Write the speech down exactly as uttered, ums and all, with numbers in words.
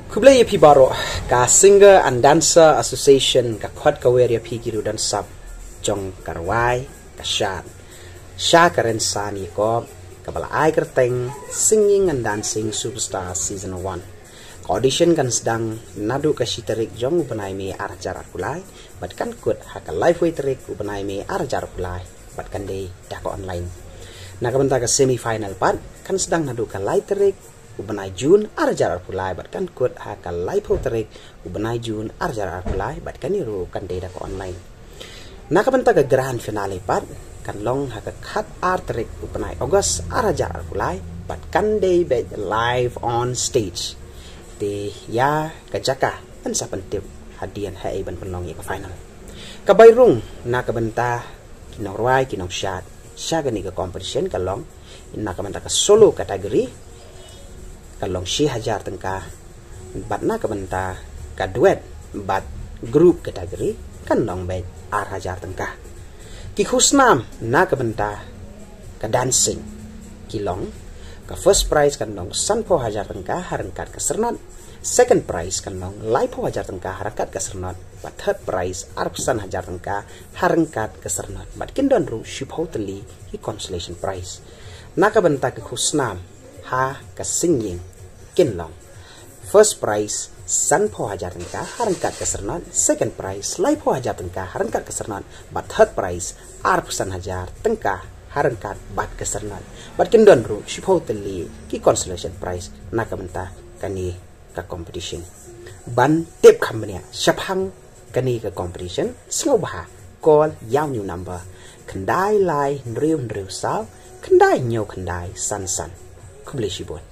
Khublei ïa phi baroh. Ka Singer and Dancer Association ka khot ka wer ïa phi ki riew dansap jong ka rwai ka shad sha ka rynsan ïakop kaba la ai kyrteng Singing and Dancing Superstar Season one. Ka audition kan sdang naduh ka shi tarik jong u bnai May ar hajar arphew lai bad kan kut ha ka laiphew tarik u bnai May ar hajar arphew lai bad kan dei da ka online. Na ka bynta ka semi final pat kan sdang naduh ka lai tarik u bnai June ar hajar arphew lai bad kan kut ha ka laiphew tarik u bnai June ar hajar arphew lai bad kane ruh kan dei da ka online. Na ka bynta ka grand finale pat kan long ha ka khat ar tarik u bnai August ar hajar arphew lai bad kan dei beit live on stage. Te ïa ka jaka yn sa pyntip hadien ha ei ban pynlong ïa ka final. Ka bai rung na ka bynta ki nongrwai ki nongshad sha kane ka competition ka long na ka bynta ka solo category ka long shi hajar tyngka, bad na ka bynta ka duet bad group category kan long beit ar hajar tyngka. Ki khusnam na ka bynta ka dancing ki long, ka first prize kan long sanphew hajar tyngka ha ryngkat ka syrnod, second prize kan long laiphew hajar tyngka ha ryngkat ka syrnod, bad third prize arphew san hajar tyngka ha ryngkat ka syrnod, bad kin don ruh shiphew tylli ki consolation prize. Na ka bynta ki khusnam ha ka singing kin long, first prize sanphew hajar tyngka ha ryngkat ka syrnod, second prize laiphew hajar tyngka ha ryngkat ka syrnod, bad third prize arphew san hajar tyngka ha ryngkat bad ka syrnod, bad kin don ruh shiphew tylli ki consolation prize na ka bynta kane ka competition. Ban tip kham bniah shaphang kane ka competition, sngewbha call ïa u new number khyndai lai hynriew hynriew saw khyndai hynñiew khyndai san san. Khublei shibun.